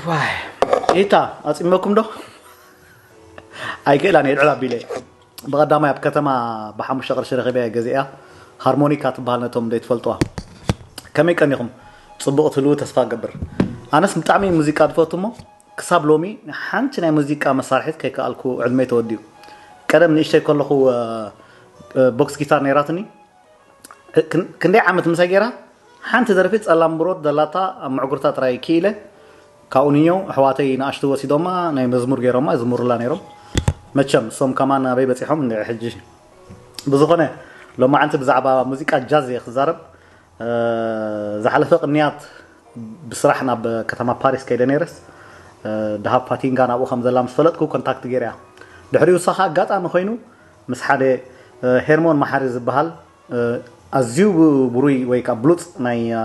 ዋይ፣ ኢታ ኣፂመኩም ዶ? ኣይክእላን እየ፣ ልዕል ኣቢለ። ብቐዳማይ ኣብ ከተማ ብሓሙሽተ ቅርሺ ረኺበ እየ ገዚኣ። ሃርሞኒካ ትበሃል፣ ነቶም ዘይትፈልጥዋ። ከመይ ቀኒኹም? ጽቡቕ ትህልዉ ተስፋ እገብር። ኣነስ ብጣዕሚ ሙዚቃ ዝፈቱ እሞ፣ ክሳብ ሎሚ ሓንቲ ናይ ሙዚቃ መሳርሒት ከይከኣልኩ ዕድመይ ተወዲኡ። ቀደም ንእሽተይ ከለኹ፣ እ፣ እ፣ ቦክስ ጊታር ነይራትኒ። ክን-፣ ክንደይ ዓመት ምሳይ ገይራ፣ ሓንቲ ደርፊ ጸላም ብሮት ዘላታ ኣብ ምዕጉርታ ጥራይ ክኢለ። ካብኡ ንየው ኣሕዋተይ ንኣሽቱ ወሲዶማ ናይ መዝሙር ገይሮማ ይዝምሩላ ነይሮም። መቸም እሶም ከማን ኣበይ በጺሖም እንድዒ ሕጂ። ብዝኾነ፣ ሎማዓንቲ ብዛዕባ ሙዚቃ ጃዝ እየ ክዛረብ። እ፣ ዝሓለፈ ቅንያት ብስራሕ ናብ ከተማ ፓሪስ ከይደ ነይረስ፣ እ፣ ደሃብ ፋቲንጋ ናብኡ ከም ዘላ ምስ ፈለጥኩ ኮንታክት ገይረያ። ድሕሪኡ እሳ ኸኣ ኣጋጣሚ ኮይኑ ምስ ሓደ፣ እ፣ ሄርሞን መሓሪ ዝበሃል፣ እ፣ ኣዝዩ ብሩይ ወይ ከዓ ብሉጽ ናይ፣ እ፣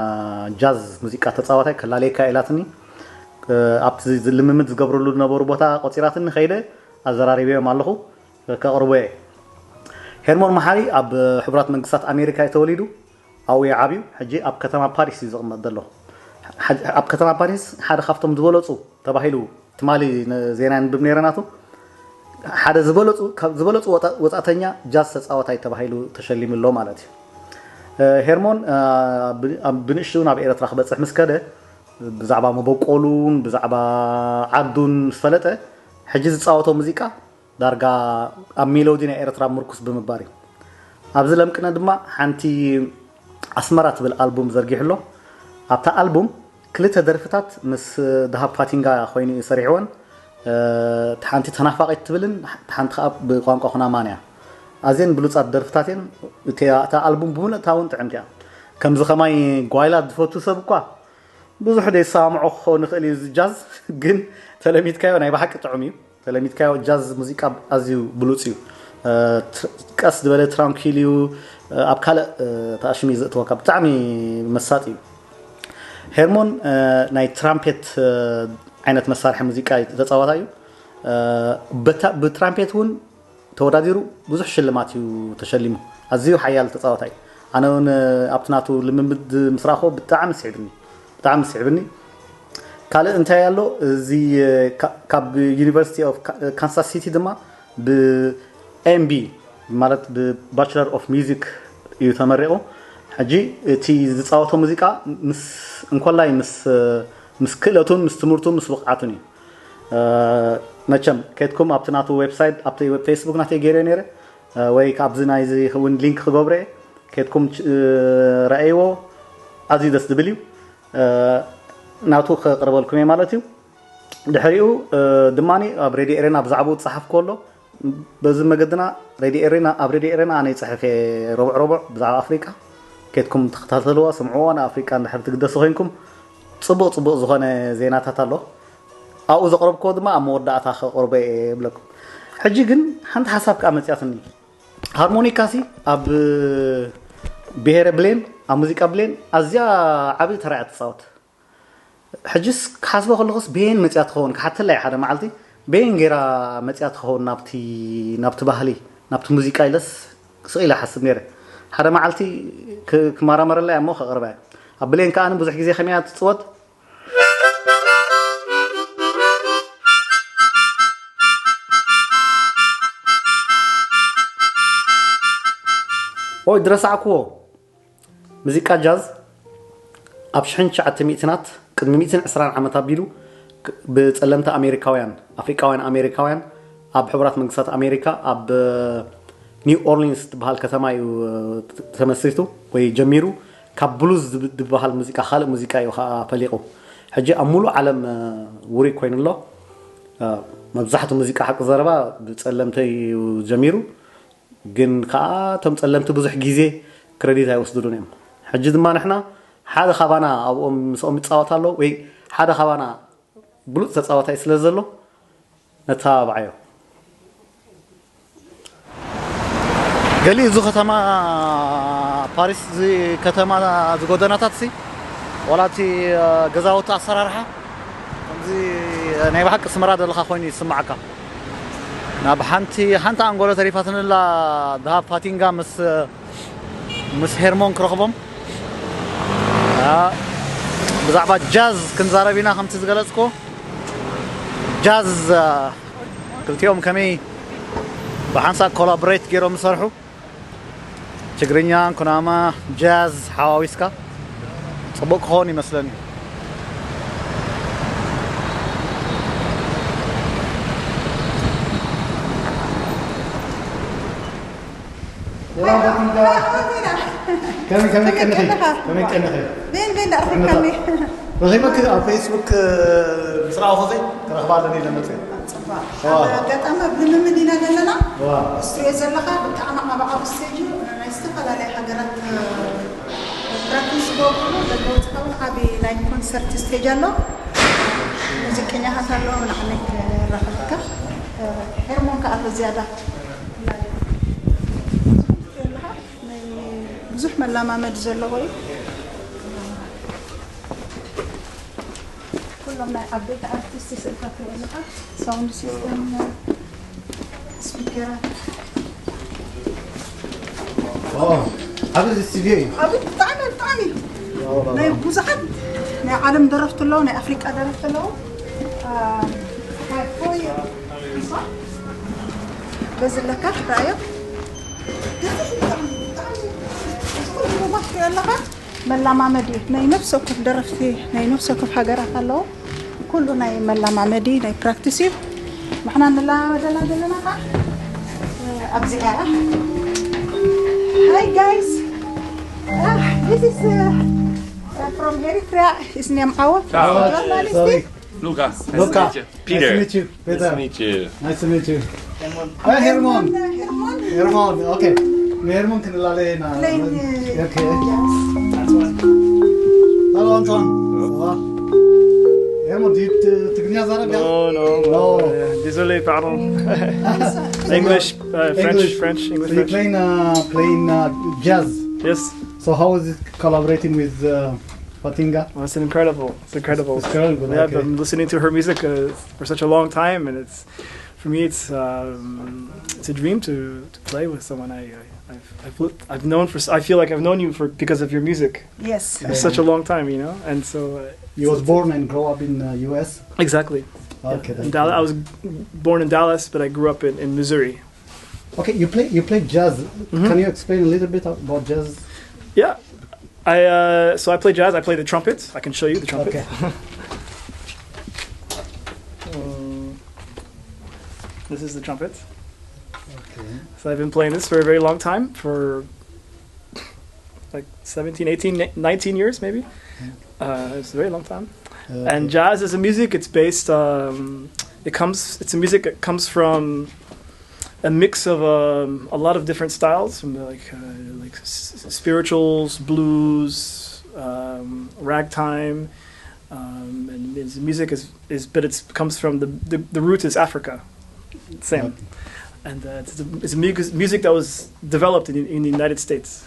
ጃዝ ሙዚቃ ተጻዋታይ ከላለየካ ኢላትኒ። እ፣ ኣብቲ ዝ-፣ ልምምድ ዝገብርሉ ዝነበሩ ቦታ ቆጺራትኒ፣ ከይደ ኣዘራሪበዮም ኣለኹ። ከቕርቦ እየ። ሄርሞን መሓሪ ኣብ ሕቡራት መንግስታት ኣሜሪካ እዩ ተወሊዱ፣ ኣብኡ እዩ ዓብዩ። ሕጂ ኣብ ከተማ ፓሪስ እዩ ዝቕመጥ ዘሎ። ሓ-፣ ኣብ ከተማ ፓሪስ ሓደ ካብቶም ዝበለጹ ተባሂሉ፣ ትማሊ ን-፣ ዜና የንብብ ነይረ ናቱ፣ ሓደ ዝበለጹ፣ ካብ ዝበለጹ ወጣ-፣ ወጻእተኛ ጃዝ ተጻዋታይ ተባሂሉ ተሸሊሙ ኣሎ ማለት እዩ። እ፣ ሄርሞን፣ እ፣ ብ-፣ ኣብ፣ ብንእሽቱ ናብ ኤርትራ ክበጽሕ ምስ ከደ፣ ብዛዕባ መበቆሉን ብዛዕባ ዓዱን ምስ ፈለጠ፣ ሕጂ ዝጻወቶ ሙዚቃ ዳርጋ ኣብ ሜሎዲ ናይ ኤርትራ ምርኩስ ብምባር እዩ። ኣብዚ ለምቅነ ድማ ሓንቲ ኣስመራ ትብል ኣልቡም ዘርጊሑ ኣሎ። ኣብታ ኣልቡም ክልተ ደርፍታት ምስ ደሃብ ፋቲንጋ ኮይኑ እዩ ሰሪሕወን። እ፣ እታ ሓንቲ ተናፋቒት ትብልን እታ ሓንቲ ከኣ ብቋንቋ ኩናማን እያ። ኣዝየን ብሉጻት ደርፍታት እየን። እቲ፣ እታ ኣልቡም ብምልእታ እውን ጥዕምቲ እያ። ከምዚ ከማይ ጓይላ ዝፈቱ ሰብ እኳ ብዙሕ ደይሰማምዖ ክኸውን ይኽእል እዩ እዚ ጃዝ፣ ግን ተለሚድካዮ ናይ ብሓቂ ጥዑም እዩ። ተለሚድካዮ ጃዝ ሙዚቃ ኣዝዩ ብሉጽ እዩ። እ፣ ትር-፣ ቀስ ዝበለ ትራንኪል እዩ። እ፣ ኣብ ካልእ፣ እ፣ ተኣሽሚ ዘእትወካ ብጣዕሚ መሳጢ እዩ። ሄርሞን፣ እ፣ ናይ ትራምፔት፣ እ፣ ዓይነት መሳርሒ ሙዚቃ ተጻዋታይ እዩ። እ፣ በታ-፣ ብትራምፔት እውን ተወዳዲሩ ብዙሕ ሽልማት እዩ ተሸሊሙ። ኣዝዩ ሓያል ተጻዋታይ። ኣነ እውን ኣብቲ ናቱ ልምምድ ምስ ረኣኽዎ ብጣዕሚ ስሒብኒ። ብጣዕሚ ስሒብኒ። ካልእ እንታይ ኣሎ? እዚ ካ-፣ ካብ ዩኒቨርሲቲ ኦፍ ካ-፣ ካንሳስ ሲቲ ድማ ብ ኤም ቢ ማለት ብ ባችለር ኦፍ ሚውዚክ እዩ ተመሪቑ። ሕጂ እቲ ዝጻወቶ ሙዚቃ ምስ፣ እንኮላይ ምስ፣ ምስ ክእለቱን ምስ ትምህርቱን ምስ ብቕዓቱን እዩ። እ፣ መቸም ከድኩም ኣብቲ ናቱ ዌብሳይት፣ ኣብቲ ዌብ ፌስቡክ ናተይ ገይረ ነይረ፣ እ፣ ወይ ካብዚ ናይዚ እውን ሊንክ ክገብረ እየ። ከድኩም ች-፣ እ፣ ረኣይዎ፣ ኣዝዩ ደስ ዝብል እዩ። እ፣ ናቱ ከቕርበልኩም እየ ማለት እዩ። ድሕሪኡ፣ እ፣ ድማኒ ኣብ ሬድዮ ኤሬና ብዛዕባኡ ዝጸሓፍኩዎ ኣሎ። በዚ መገድና ሬድዮ ኤሬና፣ ኣብ ሬድዮ ኤሬና ኣነ ይጽሕፍ እየ ረቡዕ ረቡዕ ብዛዕባ ኣፍሪቃ። ከድኩም ተኸታተልዎ፣ ስምዕዎ። ንኣፍሪቃ እንድሕር ትግደሱ ኮይንኩም ጽቡቕ ጽቡቕ ዝኾነ ዜናታት ኣሎ። ኣብኡ ዘቕረብክዎ ድማ ኣብ መወዳእታ ከቕርቦ እየ እብለኩም። ሕጂ ግን ሓንቲ ሓሳብ ከኣ መጺኣትኒ። ሃርሞኒካሲ ኣብ ብሄረ ብሌን፣ ኣብ ሙዚቃ ብሌን ኣዝያ ዓቢ ተራ እያ ትጻወት። ሕጅስ ክሓስቦ ከለኹስ በየን መጽያ ትኸውን ክሓተላ እየ ሓደ መዓልቲ። በየን ገይራ መጽያ ትኸውን ናብቲ፣ ናብቲ ባህሊ፣ ናብቲ ሙዚቃ ኢለስ ስቕ ኢለ ሓስብ ነይረ። ሓደ መዓልቲ ክ-፣ ክመራመረላ እየ እሞ ከቕርባ እየ። ኣብ ብሌን ከኣ ብዙሕ ግዜ ከመይ እያ ትጽወት? ኦይ፣ ድረሳዕክዎ። ሙዚቃ ጃዝ ኣብ ሽሕን ትሽዓተ ሚእትናት፣ ቅድሚ ሚእትን ዕስራን ዓመት ኣቢሉ፣ ክ-፣ ብጸለምቲ ኣሜሪካውያን፣ ኣፍሪቃውያን ኣሜሪካውያን፣ ኣብ ሕቡራት መንግስታት ኣሜሪካ፣ ኣብ ኒው ኦርሊንስ ትበሃል ከተማ እዩ ተመስሪቱ ወይ ጀሚሩ። ካብ ብሉዝ ዝብ-፣ ዝበሃል ሙዚቃ ካልእ ሙዚቃ እዩ ከኣ ፈሊቑ። ሕጂ ኣብ ሙሉእ ዓለም፣ እ፣ ውሩይ ኮይኑ ኣሎ። እ፣ መብዛሕትኡ ሙዚቃ ሓቂ ዘረባ ብጸለምቲ እዩ ጀሚሩ። ግን ከኣ እቶም ጸለምቲ ብዙሕ ግዜ ክረዲት ኣይወስዱሉን እዮም። ሕጂ ድማ ንሕና ሓደ ካባና ኣብኦም ምስኦም ይጻወት ኣሎ ወይ ሓደ ካባና ብሉጽ ተጻዋታይ ስለ ዘሎ ነተባብዓዮ። ገሊኡ እዚ ከተማ ፓሪስ፣ እዚ ከተማ፣ እዚ ጎደናታት ሲ፣ ዋላ እቲ፣ እ፣ ገዛውቲ ኣሰራርሓ ከምዚ ናይ ብሓቂ ስመራ ዘለኻ ኮይኑ ይስምዓካ። ናብ ሓንቲ፣ ሓንቲ ኣንጎሎ ተሪፋትንላ፣ ደሃብ ፋቲንጋ ምስ፣ ምስ ሄርሞን ክረኽቦም። እ፣ ብዛዕባ ጃዝ ክንዛረብ ኢና፣ ከምቲ ዝገለጽኩ። ጃዝ ክልቲኦም ከመይ ብሓንሳእ ኮላቦሬት ገይሮም ዝሰርሑ? ትግርኛ፣ ኩናማ፣ ጃዝ ሓዋዊስካ ጽቡቕ ክኸውን ይመስለኒ። ሰላም ፋቲንካ። ከመይ፣ ከመይ ቀንኺ? ከመይ ቀንኺ? ቤን፣ ቤን፣ ዳርፊካኒ። ረኺበኪ ኣብ ፌስቡክ፣ ምስ ረኣኹኺ ክረኽባ ኣለኒ ኢለ መፅእ። ጽቡቕ። ዋ። ኣብ ኣጋጣሚ ኣብ ልምምድ ኢና ዘለና። ዋ። እስትሪዮ ዘለኻ ብጣዕሚ ዓቢ ዓቢ ስቴጅ እዩ። ናይ ዝተፈላለያ ሃገራት፣ እ፣ ፕራክቲስ ዝገብሩ ዘለዉ፣ ዝኸውን ዓቢ ናይ ኮንሰርት ስቴጅ ኣሎ። ሙዚቀኛታት ኣለዉ፣ ንዓነይ ክራኸበካ። እ፣ ሄርሞን ከኣ ኣሎ ዝያዳ። ናይ ብዙሕ መላማመድ ዘለዎ እዩ። ኩሎም ናይ ዓበይቲ ኣርቲስት ስእልታት ትርኢ ኣለኻ። ሳውንድ ሲስተም፣ ስፒከራት። ኦ፣ ዓቢ ስቱድዮ እዩ። ዓቢ ብጣዕሚ፣ ብጣዕሚ። ናይ ብዙሓት ናይ ዓለም ደረፍቲ ኣለዉ፣ ናይ ኣፍሪቃ ደረፍቲ ኣለዉ። አ፣ ናይ ፎይ፣ በዚ ኣለካ፣ ትረኣዮ። ብጣዕሚ፣ ብጣዕሚ፣ እዚ ኩሉ ሩባት ትርኢ ኣለኻ። መላማመዲ ናይ ነፍሲ ወከፍ ደረፍቲ ናይ ነፍሲ ወከፍ ሃገራት ኣለዉ። ኩሉ ናይ መላማመዲ ናይ ፕራክቲስ እዩ። ንሕና ንለማመደላ ዘለና ከዓ ኣብዚኣ እያ። Hi guys. Ah, this is, uh, uh, from Eritrea. His name Awa. Ciao. Journalist. Sorry. Luca. Luca. Nice to meet you. Peter. Nice to meet you. Peter. Nice to meet you. Hi, Hermon. Hermon. Hermon. Okay. ንሄርሞን ክንላለየ ኢና። ፕሌን፣ ኦኬ። ጃዝ። Hello, Antoine. Hello. Ça va? Hermon, do you, uh, ትግርኛ ዛረብ? No, no, no. Uh, désolé, pardon. English, uh, French, English. French, English, So you're French. Playing, uh, playing, uh, jazz. Yes. So how is it collaborating with, uh, Fatinga? Well, it's incredible. It's incredible. It's incredible, yeah, okay. I've been listening to her music, uh, for such a long time, and it's, for me, it's, um, it's a dream to, to play with someone I, I, I've, I've, li- I've known for, s- I feel like I've known you for, because of your music. Yes. For such a long time, you know, and so, uh, You was born and grow up in, uh, U S? Exactly. Okay, yeah. In Dallas, I was born in Dallas, but I grew up in, in Missouri. Okay, you play, you play jazz. Mm-hmm. Can you explain a little bit about jazz? Yeah. I, uh, so I play jazz. I play the trumpet. I can show you the trumpet. Okay. Mm, this is the trumpet. Okay. So I've been playing this for a very long time, for, like, seventeen, eighteen, ni- nineteen years maybe. Mm. Uh, it's a very long time. Uh, And okay. Jazz is a music. It's based. Um, it comes. It's a music that comes from a mix of, um, a lot of different styles, from, like, uh, like s- s- spirituals, blues, um, ragtime, um, and it's, music is, is, but it's comes from the, the, the root is Africa, same. Okay. And, uh, it's, a, it's a music, music that was developed in, in the United States.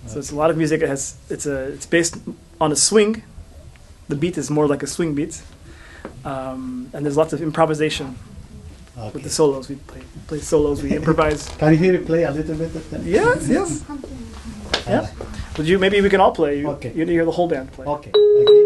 So it's a lot of music. It has, it's a, it's based on a swing. The beat is more like a swing beat, um, and there's lots of improvisation with the solos. We play, play solos. We improvise. Can you hear you play a little bit of that? Yes, yes. Yeah. Would you? Maybe we can all play. You, Okay. You hear the whole band play. Okay. Okay.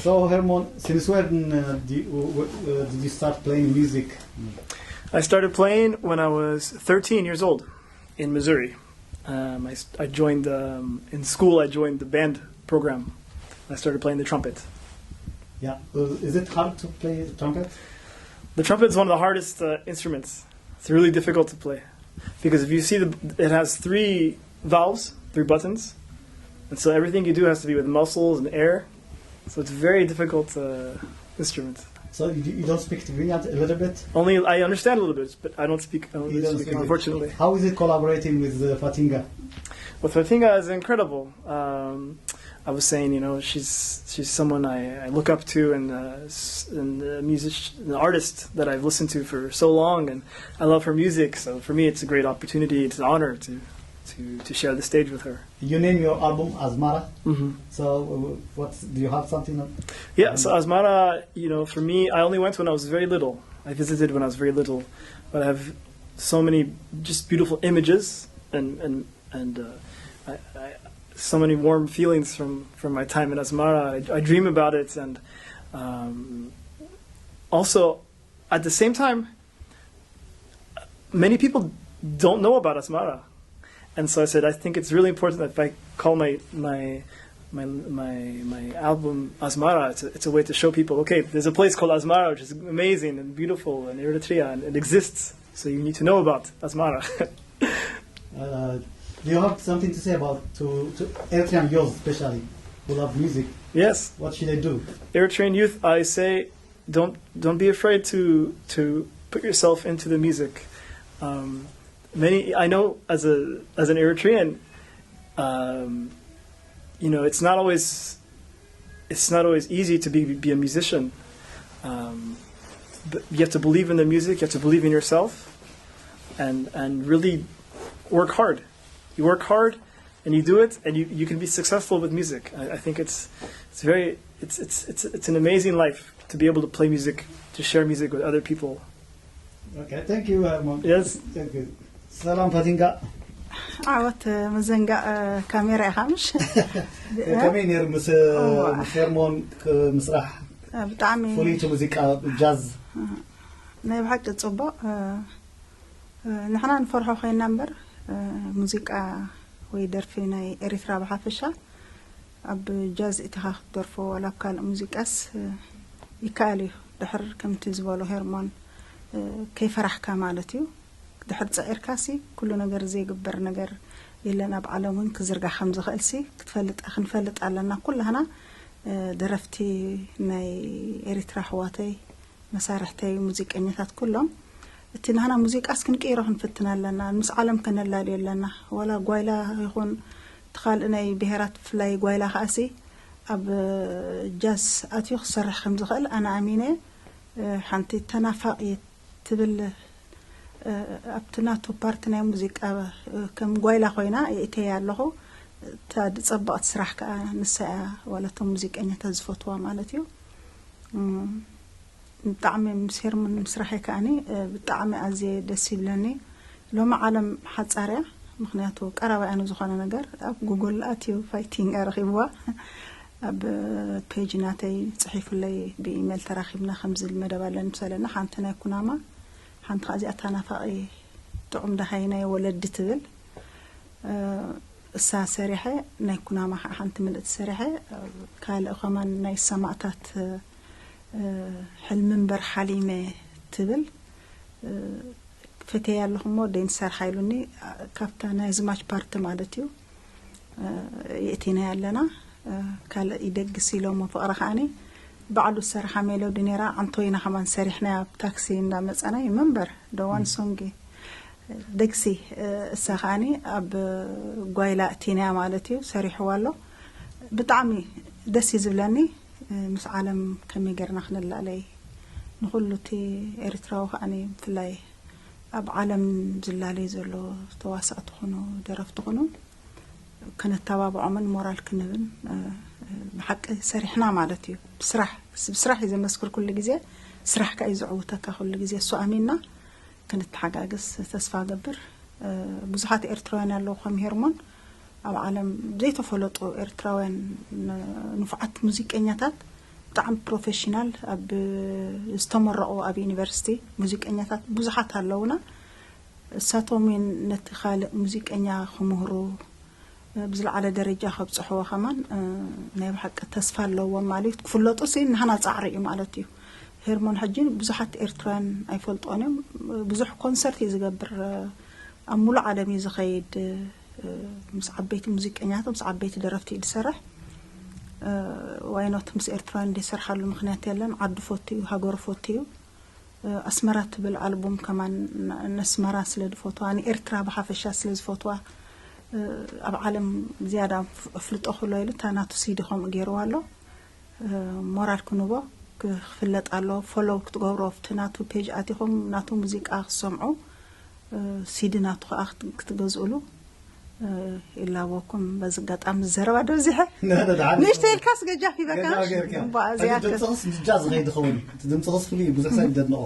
So, Hermon, since when uh, do you, w- w- uh, did you start playing music? I started playing when I was thirteen years old in Missouri. Um, I, s- I joined um, in school. I joined the band program. I started playing the trumpet. Yeah. Uh, is it hard to play the trumpet? The trumpet is one of the hardest uh, instruments. It's really difficult to play because if you see the, it has three valves, three buttons, and so everything you do has to be with muscles and air. So it's a very difficult uh, instrument. So you, you don't speak Tigrinya a little bit? Only I understand a little bit, but I don't speak. I don't You really don't speak, speak it. Unfortunately. How is it collaborating with uh, Fatinga? Well, Fatinga is incredible. Um, I was saying, you know, she's she's someone I, I look up to, and uh, s- and the music, the artist that I've listened to for so long, and I love her music. So for me, it's a great opportunity. It's an honor to to to share the stage with her. You name your album Azmara. Mm-hmm. So uh, what do you have something? Of, Yeah, so Azmara, you know, for me, I only went when I was very little. I visited when I was very little, but I have so many just beautiful images and and and uh, I, I, so many warm feelings from from my time in Asmara. I, I dream about it, and um, also at the same time, many people don't know about Asmara, and so I said I think it's really important that if I call my my my my my album Asmara, it's a, it's a way to show people, okay, there's a place called Asmara, which is amazing and beautiful and Eritrea, and it exists. So you need to know about Asmara. Uh, do you have something to say about to, to Eritrean youth, especially who love music? Yes, What should they do? Eritrean youth, I say, don't don't be afraid to to put yourself into the music. Um, many I know as a as an Eritrean, um, you know, it's not always it's not always easy to be be a musician. Um, but you have to believe in the music. You have to believe in yourself, and and really work hard. You work hard, and you do it, and you, you can be successful with music. I, I think it's it's very it's it's it's it's an amazing life to be able to play music, to share music with other people. Okay, thank you, uh, Mom. Yes. Thank you. ሰላም ፋቲንጋ። ዓወት ምዝንጋዕ ካሜራ ኢኻ ምሽ? ከመይ ነይሩ ምስ እዋ። ምስ ሄርሞን ክ- ምስራሕ? ብጣዕሚ ፍሉይቲ ሙዚቃ ጃዝ። ናይ ብሓቂ ጽቡቕ። ንሕና ንፈርሖ ኮይና እምበር፣ ሙዚቃ ወይ ደርፊ ናይ ኤሪትራ ብሓፈሻ ኣብ ጃዝ እቲኻ ክትደርፎ ዋላ ኣብ ካልእ ሙዚቃስ ይከኣል እዩ። ድሕር ከምቲ ዝበሎ ሄርሞን፣ ከይፈራሕካ ማለት እዩ። ድሕር ጸዒርካሲ ኩሉ ነገር ዘይግበር ነገር የለን ኣብ ዓለም እውን ክዝርጋሕ ከም ዝኽእል ሲ ክትፈልጥ ክንፈልጥ ኣለና ኩላህና። ደረፍቲ ናይ ኤሪትራ ኣሕዋተይ፣ መሳርሕተይ፣ ሙዚቀኛታት ኩሎም፣ እቲ ናህና ሙዚቃስ ክንቅይሮ ክንፍትን ኣለና። ምስ ዓለም ከነላልዮ ኣለና። ዋላ ጓይላ ይኹን እቲ ካልእ ናይ ብሄራት፣ ብፍላይ ጓይላ ከኣሲ ኣብ ጃዝ ኣትዩ ክሰርሕ ከም ዝኽእል ኣነ ኣሚነ። ሓንቲ ተናፋቂ ትብል ኣብቲ ናቱ ፓርቲ ናይ ሙዚቃ ከም ጓይላ ኮይና የእተያ ኣለኹ። እታ ዝጸበቐት ስራሕ ከኣ ንሳ እያ፣ ዋላ እቶም ሙዚቀኛታት ዝፈትዋ ማለት እዩ። ብጣዕሚ ምስ ሄርሞን ምስራሐይ ከኣኒ ብጣዕሚ ኣዝየ ደስ ይብለኒ። ሎሚ ዓለም ሓጻር እያ፣ ምኽንያቱ ቀረባ እያ ንዝኾነ ነገር። ኣብ ጉግል ኣትዩ ፋይቲንግ እያ ረኺብዋ። ኣብ ፔጅ ናተይ ጽሒፉለይ ብኢሜል ተራኺብና ከምዚ ኢል መደብ ኣለኒ ምሰለና ሓንቲ ናይ ኩናማ ሓንቲ ከኣ እዚኣ ተናፋቒ ጥዑም ደሃይ ናይ ወለዲ ትብል እሳ ሰሪሐ ናይ ኩናማ ሓንቲ ምልእቲ ሰሪሐ ካልእ ከማን ናይ ሰማእታት ሕልሚ እምበር ሓሊመ ትብል ፈተያ ኣለኹ እሞ ደይንሰርሓ ኢሉኒ ካብታ ናይ ዝማች ፓርቲ ማለት እዩ የእቲና ኣለና ካልእ ይደግስ ኢሎሞ ፍቕሪ ከዓኒ ባዕሉ ዝሰርሓ ሜሎዲ ነራ ዓንቶይና ከማን ሰሪሕና ኣብ ታክሲ እንዳመፀና ይመንበር ደዋን ሶንጊ ደግሲ እሳ ከዓኒ ኣብ ጓይላ እቲናያ ማለት እዩ ሰሪሕዋ ኣሎ ብጣዕሚ ደስ እዩ ዝብለኒ ምስ ዓለም ከመይ ገርና ክንላለይ ንኩሉ እቲ ኤርትራዊ ከዓኒ ብፍላይ ኣብ ዓለም ዝላለዩ ዘሎ ተዋሳእቲ ኩኑ ደረፍቲ ኩኑ ከነተባብዖምን ሞራል ክንብን ብሓቂ ሰሪሕና ማለት እዩ ብስራሕ ብስራሕ እዩ ዘመስክር ኩሉ ግዜ ስራሕ ከኣ እዩ ዘዕውተካ ኩሉ ግዜ እሱ ኣሚንና ክንተሓጋገዝ ተስፋ ገብር ብዙሓት ኤርትራውያን ኣለዉ ከም ሄርሞን ኣብ ዓለም ዘይተፈለጡ ኤርትራውያን ንፉዓት ሙዚቀኛታት ብጣዕሚ ፕሮፌሽናል ኣብ ዝተመረቑ ኣብ ዩኒቨርሲቲ ሙዚቀኛታት ብዙሓት ኣለውና እሳቶም ነቲ ካልእ ሙዚቀኛ ክምህሩ ብዝለዓለ ደረጃ ከብፅሕዎ ከማን ናይ ብሓቂ ተስፋ ኣለዎም ማለት ክፍለጡ ሲ ንሃና ፃዕሪ እዩ ማለት እዩ ሄርሞን ሕጂ ብዙሓት ኤርትራውያን ኣይፈልጦን እዮም ብዙሕ ኮንሰርት እዩ ዝገብር ኣብ ሙሉእ ዓለም እዩ ዝኸይድ ምስ ዓበይቲ ሙዚቀኛታት ምስ ዓበይቲ ደረፍቲ እዩ ዝሰርሕ ዋይኖት ምስ ኤርትራውያን ዘይሰርሓሉ ምክንያት የለን ዓዱ ፎቱ እዩ ሃገሩ ፎቱ እዩ ኣስመራ ትብል ኣልቡም ከማን ነስመራ ስለ ዝፈትዋ ንኤርትራ ብሓፈሻ ስለ ዝፈትዋ ኣብ ዓለም ዝያዳ ኣፍልጦ ክህሎ ኢሉ እታ ናቱ ሲዲ ከምኡ ገይርዋ ኣሎ ሞራል ክንቦ ክፍለጥ ኣሎ ፎሎው ክትገብሮ ኣብቲ ናቱ ፔጅ ኣቲኹም ናቱ ሙዚቃ ክሰምዑ ሲዲ ናቱ ከዓ ክትገዝእሉ ይላበኩም በዚ ኣጋጣሚ ዝዘረባ ዶ ኣብዚሐ ንእሽተ ኢልካስ ገጃፍ ይበካ ድምፅኽስ ምጃ ዝኸይድ ዝኸውን ድምፅኽስ ፍሉይ ብዙሕ ሰብ ይደድንቆ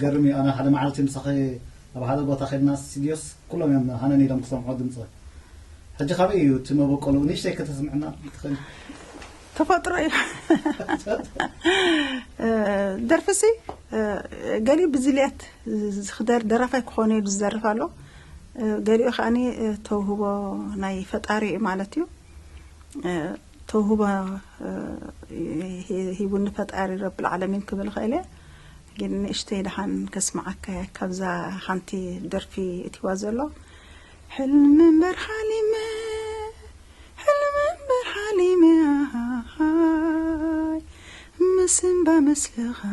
ገርም እዩ ኣነ ሓደ መዓልቲ ምሳኸ ኣብ ሓደ ቦታ ከድና ስቱዲዮስ ኩሎም እዮም ሃነን ኢሎም ክሰምዖ ድምፂ ሕጂ ካበይ እዩ እቲ መበቆሉ ንእሽተይ ከተስምዕና ትኽእል ተፈጥሮ እዩ ደርፍሲ ገሊኡ ብዝልየት ዝክደር ደራፋይ ክኾነ ኢሉ ዝዘርፍ ኣሎ ገሊኡ ከዓኒ ተውህቦ ናይ ፈጣሪ እዩ ማለት እዩ ተውህቦ ሂቡኒ ፈጣሪ ረብል ዓለሚን ክብል ኽእል እየ ግን ንእሽተይ ደሓን ከስምዓካ እየ ካብዛ ሓንቲ ደርፊ እቲዋ ዘሎ ሕልሚ እምበር ሓሊመ ሕልሚ እምበር ሓሊመ ኣሃይ ምስንባ ምስልኻይ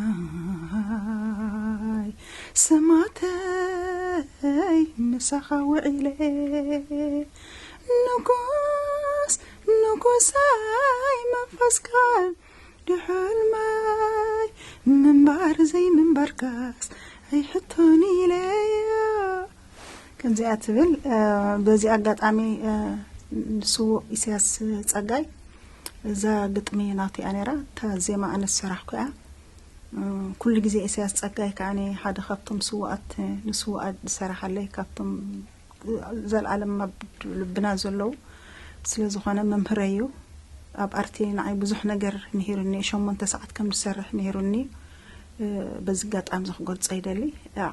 ሰማተይ ምሳኻ ውዒለ ንጉስ ንጉሳይ መንፈስካን ድሕልማይ ምንባር ዘይምንባርካስ ኣይሕቶን ኢለዮ ከምዚኣ ትብል በዚ ኣጋጣሚ ንስዉእ ኢሳያስ ጸጋይ እዛ ግጥሚ ናቱ እያ ነራ እታ ዜማ ኣነ ዝሰራሕኩ እያ ኩሉ ግዜ ኢሳያስ ጸጋይ ከዓኒ ሓደ ካብቶም ስዉኣት ንስዉኣት ዝሰራሓለይ ካብቶም ዘልኣለም ኣብ ልብና ዘለዉ ስለ ዝኾነ መምህረይ እዩ ኣብ ኣርቲ ንዓይ ብዙሕ ነገር ምሂሩኒ ሸሞንተ ሰዓት ከም ዝሰርሕ ምሂሩኒ በዚ ኣጋጣሚ እዚ ክገልጾ ይደሊ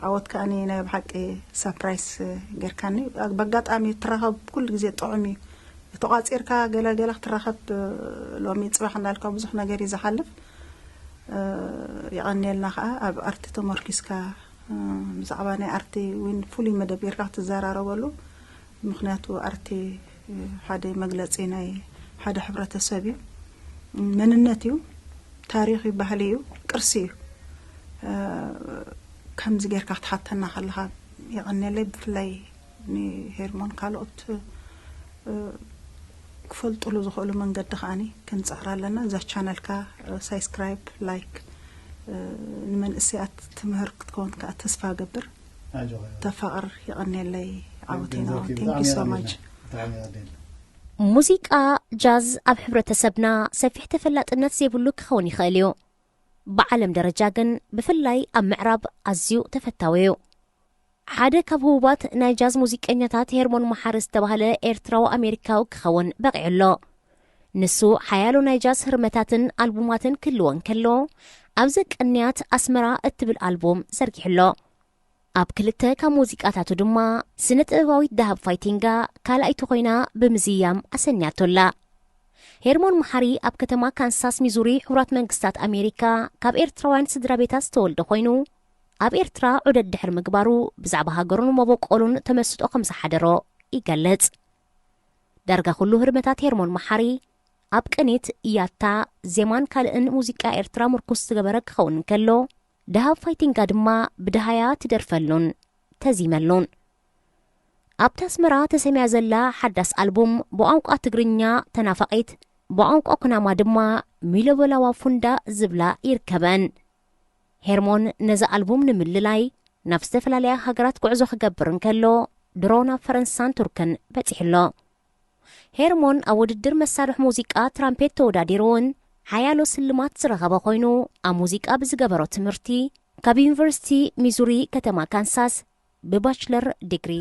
ዓወት ከኣ ናይ ብሓቂ ሳፕራይስ ገርካኒ በኣጋጣሚ ትራኸብ ኩሉ ግዜ ጥዑም እዩ ተቋጺርካ ገለ ገለ ክትራኸብ ሎሚ ጽባሕ እንዳልካ ብዙሕ ነገር እዩ ዝሓልፍ የቐንየልና ከዓ ኣብ ኣርቲ ተመርኪስካ ብዛዕባ ናይ ኣርቲ እውን ፍሉይ መደብ ጌርካ ክትዘራረበሉ ምክንያቱ ኣርቲ ሓደ መግለፂ ናይ ሓደ ሕብረተሰብ እዩ። መንነት እዩ፣ ታሪኽ እዩ፣ ባህሊ እዩ፣ ቅርሲ እዩ። ከምዚ ጌርካ ክትሓተና ከለኻ የቐንየለይ። ብፍላይ ንሄርሞን ካልኦት ክፈልጥሉ ዝኽእሉ መንገዲ ከዓኒ ክንፅዕር ኣለና። እዛ ቻነልካ ሳብስክራይብ፣ ላይክ፣ ንመንእሰያት ትምህር ክትከውን ከዓ ተስፋ ገብር። ተፋቕር። የቐንየለይ። ዓወት ኢና። Thank you so much። ሙዚቃ ጃዝ ኣብ ሕብረተሰብና ሰፊሕ ተፈላጥነት ዘይብሉ ክኸውን ይኽእል እዩ። ብዓለም ደረጃ ግን ብፍላይ ኣብ ምዕራብ ኣዝዩ ተፈታዊ እዩ። ሓደ ካብ ህቡባት ናይ ጃዝ ሙዚቀኛታት ሄርሞን መሓሪ ዝተባህለ ኤርትራዊ ኣሜሪካዊ ክኸውን በቒዑ ኣሎ። ንሱ ሓያሎ ናይ ጃዝ ህርመታትን ኣልቡማትን ክህልዎ እንከሎ፣ ኣብዚ ቅንያት ኣስመራ እትብል ኣልቡም ዘርጊሑ ኣሎ። ኣብ ክልተ ካብ ሙዚቃታቱ ድማ ስነ ጥበባዊት ደሃብ ፋይቲንጋ ካልኣይቲ ኮይና ብምዝያም ኣሰንያቶ ኣላ። ሄርሞን መሓሪ ኣብ ከተማ ካንሳስ ሚዙሪ ሕቡራት መንግስታት ኣሜሪካ ካብ ኤርትራውያን ስድራ ቤታት ዝተወልደ ኮይኑ፣ ኣብ ኤርትራ ዑደት ድሕሪ ምግባሩ ብዛዕባ ሃገሩን መበቆሉን ተመስጦ ከም ዝሓደሮ ይገልጽ። ዳርጋ ኩሉ ህርመታት ሄርሞን መሓሪ ኣብ ቅኒት፣ ያታ፣ ዜማን ካልእን ሙዚቃ ኤርትራ ምርኩስ ዝገበረ ክኸውን እንከሎ፣ ደሃብ ፋይቲንጋ ድማ ብደሃያ ትደርፈሉን ተዚመሉን። ኣብታ ኣስመራ ተሰምያ ዘላ ሓዳስ ኣልቡም ብቋንቋ ትግርኛ ተናፋቒት፣ ብቋንቋ ኩናማ ድማ ሚሎበላዋ ፉንዳ ዝብላ ይርከበን። ሄርሞን ነዚ ኣልቡም ንምልላይ ናብ ዝተፈላለያ ሃገራት ጉዕዞ ክገብር እንከሎ፣ ድሮ ናብ ፈረንሳን ቱርክን በጺሑ ኣሎ። ሄርሞን ኣብ ውድድር መሳርሒ ሙዚቃ ትራምፔት ተወዳዲሩ እውን ሓያሎ ስልማት ዝረኸበ ኮይኑ፣ ኣብ ሙዚቃ ብዝገበሮ ትምህርቲ ካብ ዩኒቨርሲቲ ሚዙሪ ከተማ ካንሳስ ብባችለር ዲግሪ